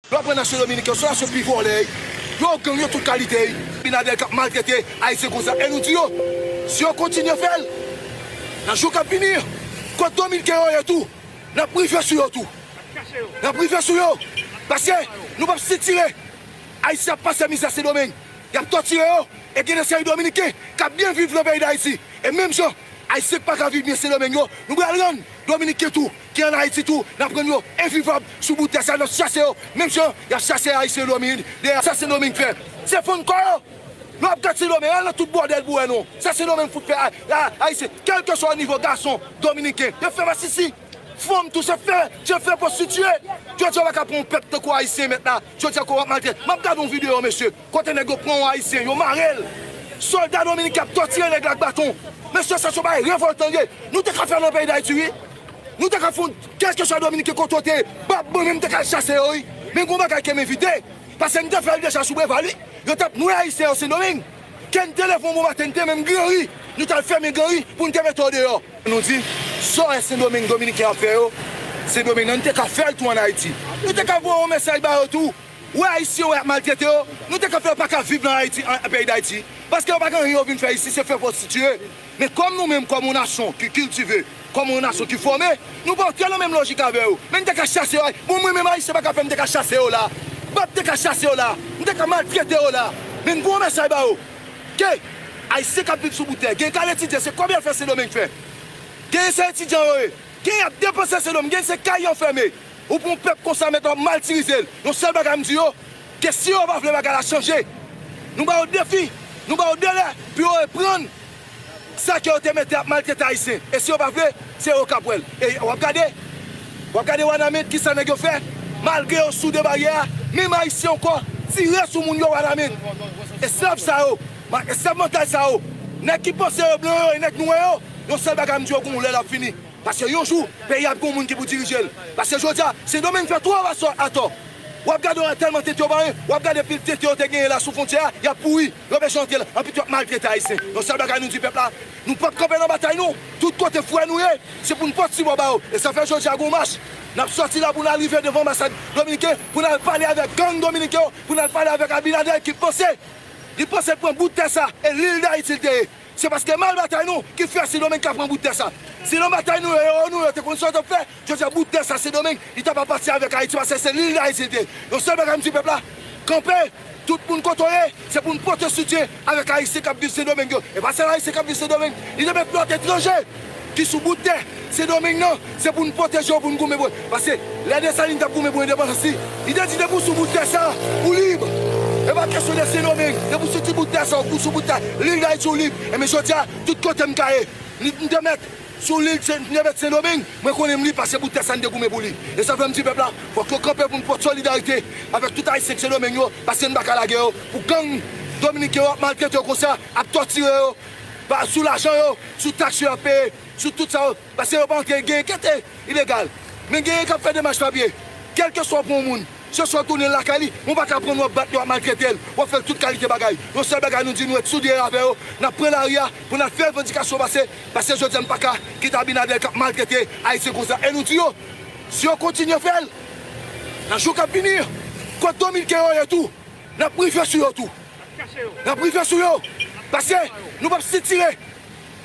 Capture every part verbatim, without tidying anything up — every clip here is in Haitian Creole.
Lè w ap pran nasyon dominiken yo, se nasyon pi vòlè, yo gang, yo tout kalite. Abinader k ap maltrete Ayisyen konsa, e nou di yo, si yo kontinye fè l, nan jou k ap vini, kot dominiken yo ye tou, n ap rive sou yo tou. N ap rive sou yo. Paske nou p ap sitire Ayisyen ap pase mizè Sendomeng. Y ap tòtire yo. E gen de seri dominiken k ap byen viv nan peyi Dayiti. E menm jan Ayisyen k pa ka viv byen Sendomeng yo, nou pral rann dominiken tou ki ann Ayiti tou, n ap rann yo envivab sou bout tè sa, n ap chase yo. Menm jan y ap chase Ayisyen Sendomeng, dèyè sa Sendomeng fè, se fann kò yo. Nou ap gad Sendomeng, al nan tout bòdèl pou wè non. Sa Sendomeng fout fè a, a, Ayisyen, kèlkeswa nivo gason dominiken, yo fè masisi. Fanm tou se fè, se fè pwostitiye. Jodi a w pa ka pran yon pèp tankou Ayisyen mèt la. Jodi a kò w ap maltrete. M ap gade yon videyo, mesye, kote nèg yo pran yon Ayisyen, yo mare l. Sòlda dominiken ap tòtire nèg la ak baton. Mesye, sa se yon bagay revòltan l ye. Nou te ka fè l nan peyi Dayiti, wi. Nou te ka fè yon, kèlkeswa dominiken kote w te ye, bab mwen menm te ka al chase yo, wi. Men gen yon bagay ke m evite. Paske m te fè l deja sou Preval, wi. Yo t ap nwi Ayisyen yo Sendomeng. Ken te leve yon bon maten, n te menm Granri. Nou t al fèmen Granri pou n te mete yo deyò. Nou di, sa w wè Sendomeng dominiken ap fè yo, Sendomeng nan, nou te ka fè l tou ann Ayiti. Nou te ka voye yon mesaj ba yo tou. Wè Ayisyen yo ap maltrete yo, nou te ka fè yo pa ka viv nan Ayiti, an, an peyi Dayiti. Paske yo pa gen anyen yo vin fè isi, se fè pwostitiye. Men kòm nou menm, kòm yon nasyon ki kiltive, kòm yon nasyon ki fòme, nou pa antre nan menm lojik avè yo. Men n te ka chase yo. Bon, mwen menm Ayisyen pa ka fè m te ka chase yo la. Bab te ka chase yo la. M te ka maltrete yo la. Men n voye yon mesaj ba yo. Ke Ayisyen k ap viv sou bout tè, gen k al etidye, se kòb y al fè Sendomeng fè. Gen se etidyan yo ye. Gen y ap depanse Sendomeng, gen se kay y anfème. Ou pran yon pèp konsa mèt w ap matirize l. Yon sèl bagay m di yo, ke si yo pa vle bagay la chanje, nou ba yo defi, nou ba yo delè pou yo reprann sa ke yo te mete ap maltrete Ayisyen. E si yo pa vle, se yo k ap wè l. E w ap gade, w ap gade Wanament, kisa nèg yo fè, malgre yo soude baryè a, menm Ayisyen ankò tire sou moun yo Wanament. Esklav sa yo, ma-, esklav mantal sa yo, nèg ki panse yo blan yo e nèg nwè yo, yon sèl bagay m di yo, gon yon lè l ap fini. Paske yon jou, peyi a ap gen yon moun ki pou dirije l. Paske jodi a, Sendomeng fè twò asò atò. W ap gade yo tèlman tete yo pa anyen, w ap gade pil tete yo te genyen la sou fwontyè a, y ap pouri, yo bezwen antre la, anpil yo ap maltrete Ayisyen. Yon sèl bagay nou di pèp la, nou p ap kanpe nan batay nou. Tout kote frè nou ye, se pou n pot sipò ba yo. E sa fè jodi a gon mach. N ap sòti la pou n al rive devan anbasad dominiken, pou n al pale avèk gang dominiken yo, pou n al pale avèk Abinader ki panse, li panse l pran bout tè sa, e lil Dayiti l te ye. Se paske mal batay nou ki fè Sendomeng ka pran bout tè sa. Si nan batay nou yo, yo, nou yo te konn sa yo t ap fè, jodi a bout tè sa Sendomeng, li t ap apatyen avèk Ayiti, paske se lil Dayiti li te ye. Yon sèl bagay m di pèp la, kanpe, tout moun kote w ye, se pou n pote soutyen avèk Ayisyen k ap viv Sendomeng yo. E pa sèl Ayisyen k ap viv Sendomeng, li te met lòt etranje ki sou bout tè Sendomeng nan, se pou n pwoteje yo, pou n goumen pou yo. Paske lè Desalin t ap goumen pou endepandans li, li te di, depi w sou bout tè sa, ou lib. E pa kesyon de Sendomeng, depi w soti bout tè sa, ou sou bout tè, lil Dayiti, ou lib. Enben jodi a, tout kote m ka ye, m te mèt sou lil, m te mèt Sendomeng, mwen konnen m lib paske bout tè sa n te goumen pou li. E sa fè m di pèp la, fòk yo kanpe pou n pote solidarite avèk tout Ayisyen k Sendomeng yo, paske n pa ka lage yo pou gang dominiken yo ap maltrete yo konsa, ap tòtire yo, pa, sou lajan yo, sou taks yo ap peye, sou tout sa yo, paske yo pa antre, genyen ki te ilegal, men genyen k ap fè demach papye. Kèlkeswa w pran yon moun, se swa w tounen l lakay li, men w pa ka pran l, w ap bat li, w ap maltrete l, w ap fè l tout kalite bagay. Yon sèl bagay nou di, nou ret soudye avè yo, n ap pran lari a pou n al fè revandikasyon pase, paske jodi a n pa ka kite Abinader k ap maltrete Ayisyen konsa. E nou di yo, si yo kontinye fè l, nan jou k ap vini, kot dominiken yo ye tou, n ap rive sou yo tou. N ap rive sou yo. Paske nou p ap sitire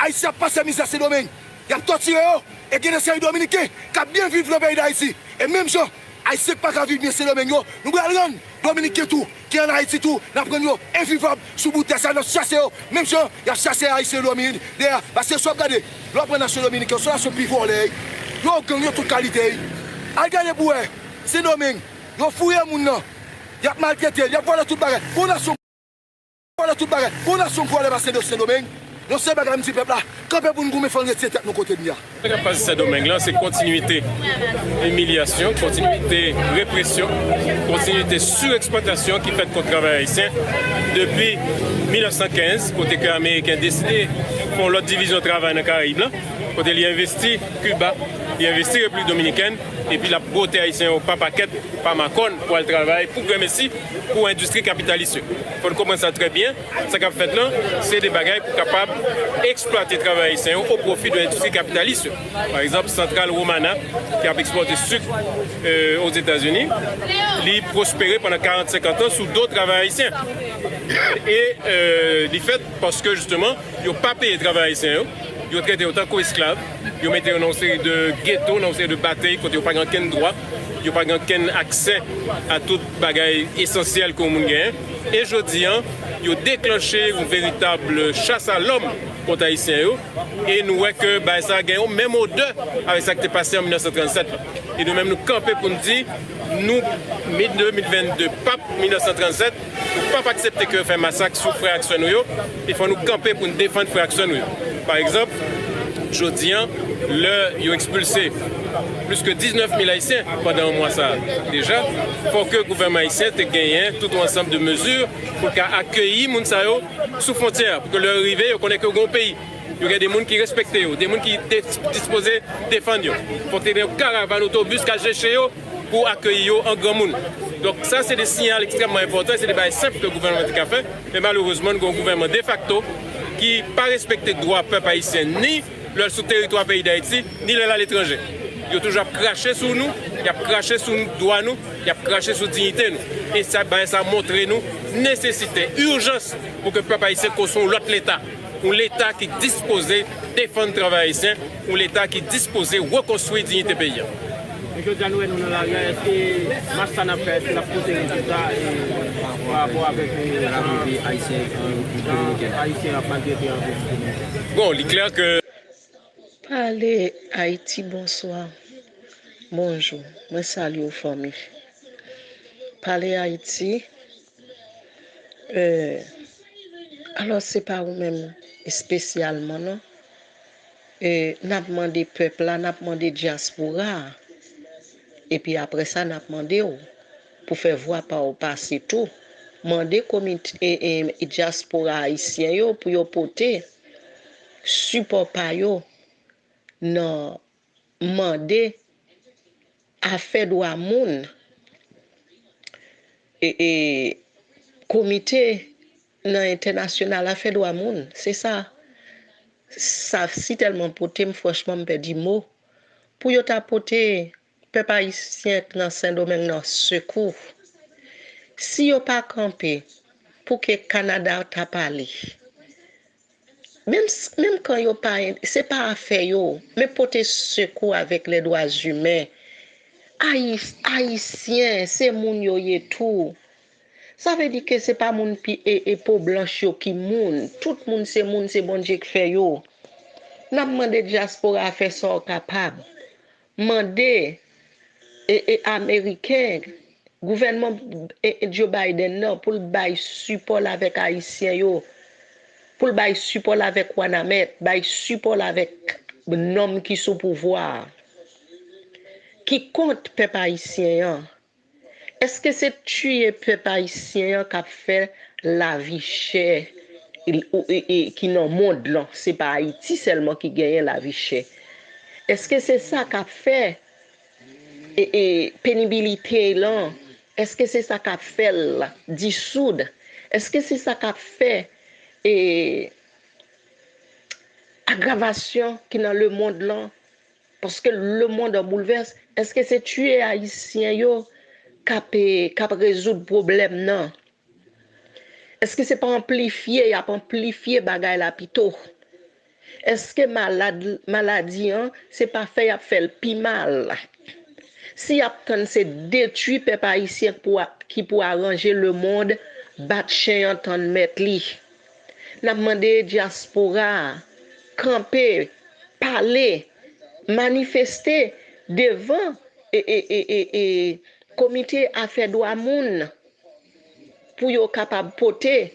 Ayisyen ap pase mizè Sendomeng. Y ap tòtire yo. E gen de seri dominiken k ap byen viv nan peyi Dayiti. E menm jan Ayisyen k pa ka viv byen Sendomeng yo, nou pral rann dominiken tou ki ann Ayiti tou, n ap rann yo envivab sou bout tè sa, n ap chase yo. Menm jan y ap chase Ayisyen dominiken dèyè. Paske si w ap gade, lè w ap pran nasyon dominiken yo, se yon nasyon pi vòlè. Yo gang, yo tout kalite. Al gade pou wè, Sendomeng, yo fouye moun nan. Y ap maltrete l, y ap vòlè tout bagay. Pou nasyon vòlè tout bagay. Pou nasyon vòlè pase de Sendomeng. Yon sèl bagay m di pèp la, kanpe pou n goumen, fò n retire tèt nou kote n ye a. Sa k ap pase Sendomeng lan, se kontinite imilyasyon, kontinite represyon, kontinite sireksplwatasyon ki fèt kont travay ayisyen depi mil nèf san kenz, kote ke Ameriken deside fè yon lòt divizyon travay nan Karayib lan, kote li envesti Kiba, Li envesti Repiblik Dominikèn, epi l ap bwote Ayisyen yo pa pakèt, pa makòn, pou al travay pou granmesi, pou endistri kapitalis yo. Fò n konprann sa trè byen. Sa k ap fèt lan, se de bagay pou kapab eksplwate travay ayisyen yo o pwofi de endistri kapitalis yo. Pa egzanp, santral Romana, ki ap ekspòte sik, e, Ozetazini, li pwospere pandan karant, senkant an sou do travay ayisyen. E, e, li fèt paske, jisteman, yo pa peye travay ayisyen yo, yo trete yo tankou esklav, yo mete yo nan yon seri de geto, nan yon seri de batey kote yo pa gen okenn dwa, yo pa gen okenn aksè a tout bagay esansyèl ke yon moun genyen. E jodi an, yo deklanche yon veritab chas a lòm kont Ayisyen yo, e nou wè ke bagay sa a gen yon menm odè avèk sa k te pase an mil nèf san trannsèt la. E nou menm, nou kanpe pou n di, nou, mi de mil vennde, p ap mil nèf san trannsèt, nou p ap aksepte ke yo fè masak sou frè ak sè nou yo, e fò nou kanpe pou n defann frè ak sè nou yo. Pa egzanp, jodi an, lè yo ekspilse plis ke diznèf mil Ayisyen pandan yon mwa sa a deja, fò ke gouvènman ayisyen te genyen tout yon ansanm de mezi pou l ka akeyi moun sa yo sou fwontyè a, pou ke lè yo rive, yo konnen ke yo gen yon peyi. Yo gen de moun ki respekte yo, de moun ki de-, dispoze defann yo. Fòk te gen yon karavàn otobis k al chèche yo pou akeyi yo an granmoun. Donk, sa se de siyal ekstrèmman enpòtan, se de bagay senp ke gouvènman an te ka fè, men malerezman, nou gen yon gouvènman defakto ki pa respekte dwa pèp ayisyen, ni lè l sou teritwa peyi Dayiti, ni lè l aletranje. Yo toujou ap krache sou nou, y ap krache sou dwa nou, y ap krache sou diyite nou. E sa, bagay sa montre nou nesesite, ijans pou ke pèp ayisyen konstwi yon lòt Leta. Yon Leta ki dispoze defann travay ayisyen, yon Leta ki dispoze rekonstwi diyite peyi a. Men jodi a nou wè nou nan lari a, èske mach sa n ap fè, èske l ap pote rezilta, e, pa rapò avèk, e, jan Ayisyen ap maltrete an Repiblik Dominikèn? Bon, li klè ke Pale Ayiti, bonswa. Bonjou. Mwen salye w, fanmi. Pale Ayiti, e, alò, se pa ou menm espesyalman, non. E, n ap mande pèp la, n ap mande dyaspora a. Epi apre sa, n ap mande w pou fè vwa pa w pase tou. Mande komite, e, e, dyaspora ayisyen yo pou yo pote sipò pa yo nan mande afè dwa moun, e, e, komite nan entènasyonal afè dwa moun. Se sa, sa si tèlman pote m, franchman, m pèdi mo. Pou yo ta pote pèp ayisyen k nan Sendomeng nan sekou. Si yo pa kanpe, pou ke Kanada ta pale. Menm, menm kan yo pa, se pa afè yo, men pote sekou avèk les droits humains. Ayis-, Ayisyen, se moun yo ye tou. Sa vle di ke se pa moun pi, e, e po blanch yo ki moun. Tout moun se moun, se Bondye k fè yo. N ap mande dyaspora a fè sa w kapab. Mande, e, e, Ameriken, gouvènman, e, e, Joe Biden nan, pou l bay sipò l avèk Ayisyen yo, pou l bay sipò l avèk Wanament, bay sipò l avèk nonm ki sou pouvwa a, ki kont pèp ayisyen an. Èske se tiye pèp ayisyen an k ap fè lavi chè, e, e, e, ki nan mond lan? Se pa Ayiti sèlman ki genyen lavi chè. Èske se sa k ap fè, e, e, penibilite lan? Èske se sa k ap fè l disoud? Èske se sa k ap fè, e, agravasyon ki nan lemonn lan? Paske lemonn an boulvès. Èske se tiye Ayisyen yo k ap, k ap rezoud pwoblèm nan? Èske se pa anplifye, y ap anplifye bagay la pito? Èske malad, maladi an, se pa fè y ap fè l pi mal? Si y ap tann se detwi pèp ayisyen pou a, ki pou aranje lemonn, bat chen an tann mèt li. N ap mande dyaspora a kanpe, pale, manifeste devan, e, e, e, e, e, komite afè dwa moun pou yo kapab pote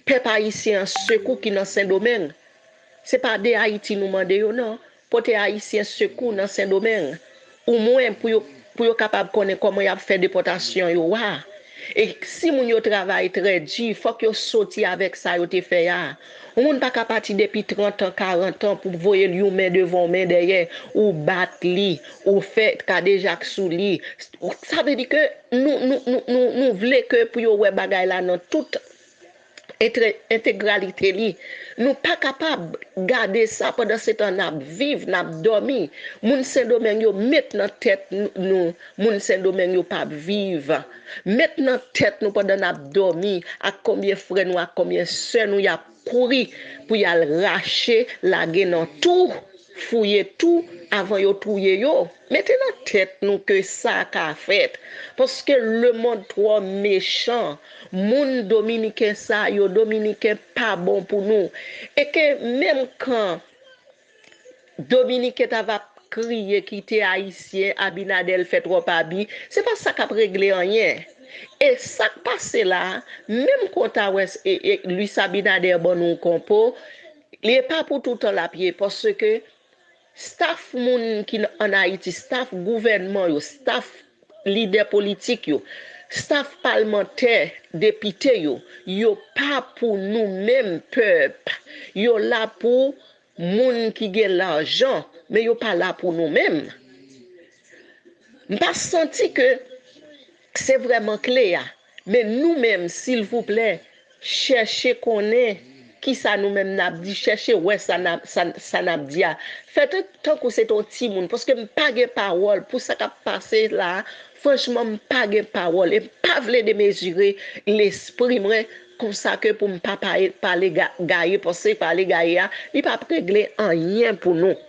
pèp ayisyen an sekou ki nan Sendomeng. Se pa de Ayiti nou mande yo, non. Pote Ayisyen sekou nan Sendomeng. Omwen pou yo, pou yo kapab konnen kòman y ap fè depòtasyon yo a. E si moun yo travay trè di, fòk yo soti avèk sa yo te fè a. Yon moun pa ka pati depi trant an, karant an pou voye l yon men devan, yon men dèyè, ou bat li, ou fè kadejak sou li. Sa vle di ke nou, nou, nou, nou, nou vle ke pou yo wè bagay la nan tout entegralite li. Nou pa kapab gade sa pandan se tan n ap viv, n ap dòmi. Moun Sendomeng yo met nan tèt nou, moun Sendomeng yo p ap viv. Met nan tèt nou pandan n ap dòmi, ak konbyen frè nou, ak konbyen sè nou y ap kouri pou y al rache, lage nan tou, fouye tou avan yo touye yo. Mete nan tèt nou ke sa ka fèt. Paske lemonn twò mechan. Moun dominiken sa yo, dominiken pa bon pou nou. E ke menm kan dominiken ta va kriye kite ayisyen, Abinader fè twòp abi, se pa sa k ap regle anyen. E sa k pase la, menm kon ta wè e, e, Luis Abinader ban nou konpo, li pa pou toutan l ap ye, paske staff moun ki ann Ayiti, staff gouvènman yo, staff lidè politik yo, staff palmantè, depite yo, yo pa pou nou menm pèp. Yo la pou moun ki gen lajan, men yo pa la pou nou menm. M pa santi ke se vrèman kle a. Men nou menm, silvouplè, chèche konnen kisa nou menm n ap di, chèche wè sa n ap, sa, sa n ap di a. Fè tan, tankou se t on timoun, paske m pa gen pawòl pou sa k ap pase la. Franchman, m pa gen pawòl e m pa vle demezire lespri mwen konsa ke pou m pa pale, pale ga, gaye, paske pale gaye a, li p ap regle anyen pou nou.